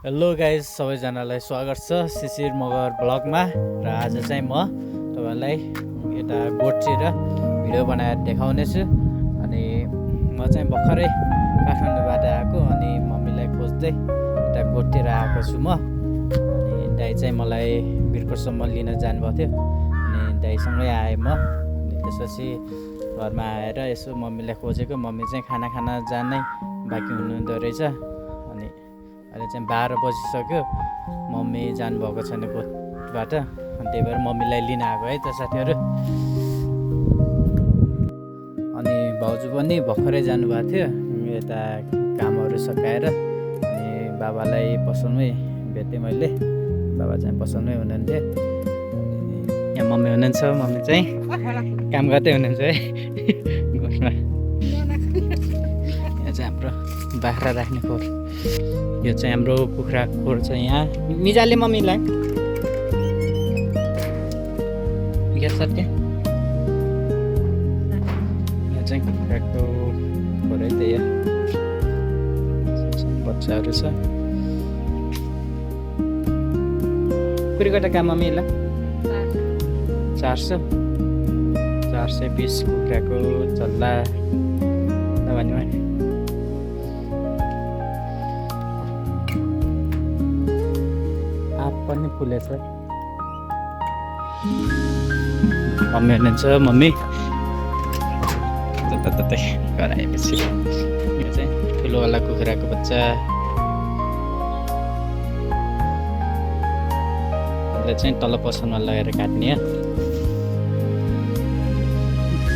Hello guys, सबैजनालाई स्वागत छ शिशिर मगर ब्लगमा। र आज चाहिँ म तपाईँलाई यता गोठतिर भिडियो बनाएर देखाउनेछु। अनि म चाहिँ भर्खरै काठमाडौँबाट आएको अनि मम्मीलाई खोज्दै यता गोठतिर आएको छु म। अनि दाइ चाहिँ मलाई बिर्कोसम्म लिन जानुभएको थियो अनि दाइसँगै आएँ म। अनि त्यसपछि घरमा आएर यसो मम्मीलाई खोजेको, मम्मी चाहिँ खाना खान जानै बाँकी हुनुहुँदो रहेछ। अनि अहिले चाहिँ 12 बजिसक्यो, मम्मी जानुभएको छैन गोठबाट। अनि त्यही भएर मम्मीलाई लिन आएको है त साथीहरू। अनि भाउजू पनि भर्खरै जानुभएको थियो यता कामहरू सकाएर। अनि बाबालाई पसलमै भेटेँ मैले, बाबा चाहिँ पसलमै हुनुहुन्थ्यो। यहाँ मम्मी हुनुहुन्छ, मम्मी चाहिँ काम गर्दै हुनुहुन्छ है गोठमा। यहाँ चाहिँ हाम्रो बाख्रा राख्ने खोर, यो चाहिँ हाम्रो कुखुरा खोर छ। यहाँ मिजाले मम्मीलाई यहाँ चाहिँ कुखुराको खोरै त यहाँ बच्चाहरू छ। कुरीको काम मम्मीलाई 420 कुखुराको चल्ला नभनेमा। पनि फुलेछ। मम्मी हुनुहुन्छ, मम्मी जताततै गराएपछि यो चाहिँ ठुलोवाला कुखुराको बच्चा। यसले चाहिँ तल पसलमा लगेर काट्ने।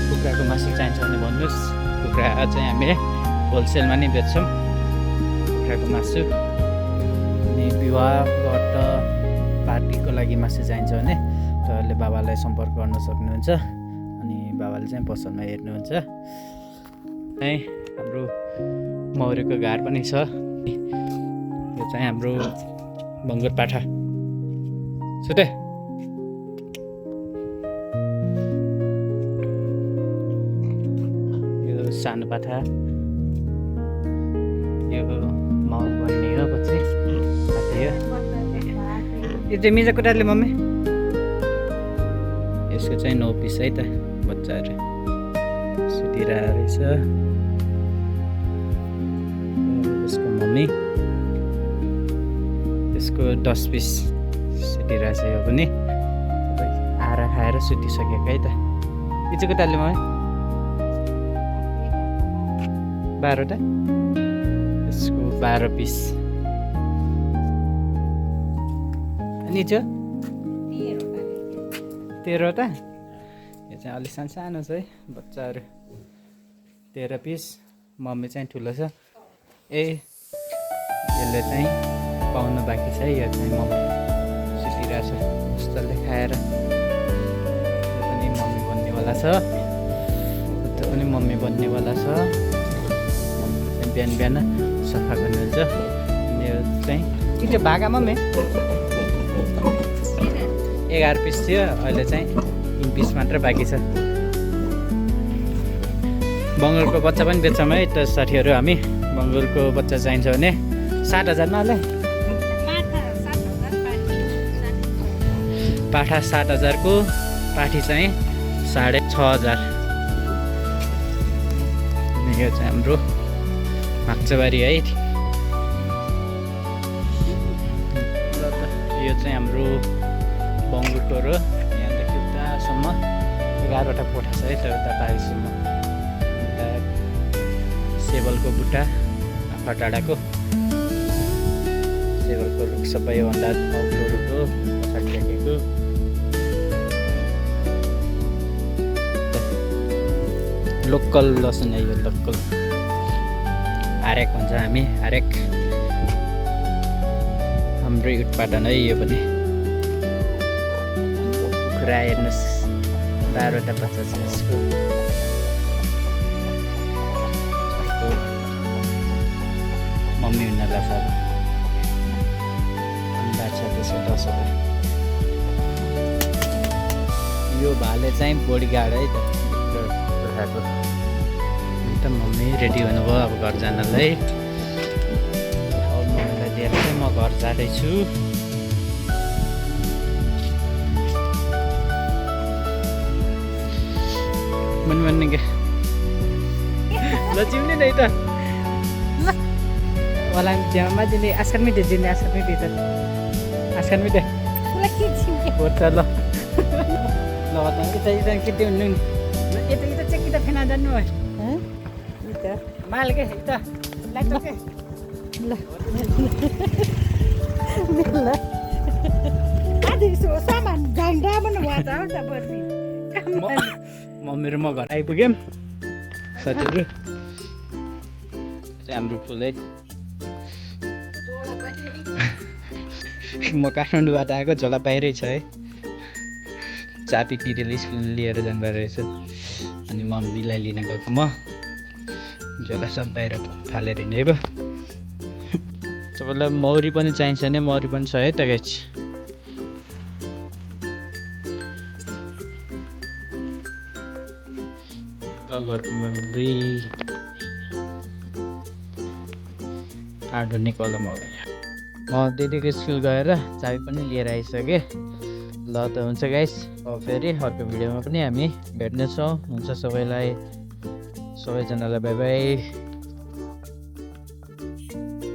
कुखुराको मासु चाहिन्छ भने भन्नुहोस्, कुखुरा चाहिँ हामीले होलसेलमा नै बेच्छौँ कुखुराको मासु। अनि विवाहबाट पार्टीको लागि मासु चाहिन्छ भने तपाईँहरूले बाबालाई सम्पर्क गर्न सक्नुहुन्छ। अनि बाबाले चाहिँ पसलमा हेर्नुहुन्छ। चाहिँ हाम्रो मौरीको घार पनि छ। यो चाहिँ हाम्रो बङ्गुर पाठा छुटे। यो सानो पाठा, यो माउ बन्ने हो पछि यो चाहिँ मिजा कुराले मम्मी। यसको चाहिँ 9 पिस है त बच्चाहरू सुतिरहेको रहेछ। यसको मम्मी, यसको 10 पिस सुतिरहेको छ। यो पनि आएर खाएर सुतिसकेको है त। यो चाहिँ कुराले मम्मी 12वटा, यसको 12 पिस। अनि त्यो 13वटा, यो चाहिँ अलिक सानो छ है बच्चाहरू। 13 पिस। मम्मी चाहिँ ठुलो छ। यसले चाहिँ पाउनु बाँकी छ है। यो चाहिँ मम्मी सुतिरहेछ जस्तोले खाएर। यो पनि मम्मी बन्नेवाला छ, त्यो पनि मम्मी बन्नेवाला छ। बिहान बिहान सफा गर्नुहुन्छ। यो चाहिँ के त्यो भागा मम्मी 11 पिस थियो, अहिले चाहिँ 3 पिस मात्र बाँकी छ। बङ्गुरको बच्चा पनि बेच्छौँ है त साथीहरू हामी। बङ्गुरको बच्चा चाहिन्छ भने 60,000मा होला। पाठा 60,000को, पाठी चाहिँ 6,500। यो चाहिँ हाम्रो माक्चबारी है। यो चाहिँ हाम्रो बङ्गुरको र यहाँदेखि उतासम्म 11वटा कोठा छ है त, उता पारिसम्म। उता सेबलको बुट्टा आँखा डाँडाको सेबलको रुख सबैभन्दा अग्लो रुख हो पछाडि राखेको। लोकल लसुन है यो, लोकल आरेक भन्छ हामी, आरेक हाम्रै उत्पादन है यो पनि। कुखुरा हेर्नुहोस् 12वटा बच्चा छ यसको। मम्मी हुनलाई छ, अन्डा छ त्यसको 10वटा। यो भाले चाहिँ बोडीगार्ड है त कुखुराको। मम्मी रेडी हुनुभयो अब घर जानलाई। अब मम्मीलाई दिएर चाहिँ म घर जाँदैछु। मन के ल चिम्ने नै त वाला जमा दिने आस्कन में दे दिने आस्कन में दे त आस्कन में दे लकी छिम्के होता ल ल त kita kita nun itu cek kita kena dan nu itu mal ke itu lai to ke lah lah ada so saman ganda mana wata ta berbi म मेरोमा घर आइपुग्यौँ साथीहरू हाम्रो फुलै म काठमाडौँबाट आएको झोला बाहिरै छ है चापी दिदीले स्कुल लिएर जाँदो रहेछ अनि मम्मीलाई लिन गएको म झोला सब बाहिर फालेर हिँडे भयो तपाईँलाई मौरी पनि चाहिन्छ भने मौरी पनि छ है त गाइस घरको मौरी आधुनिक कलम हो म दिदीको स्कुल गएर चाबी पनि लिएर आइसकेँ ल त हुन्छ गाइस अब फेरि अर्को भिडियोमा पनि हामी भेट्नेछौँ हुन्छ सबैजनालाई बाई बाई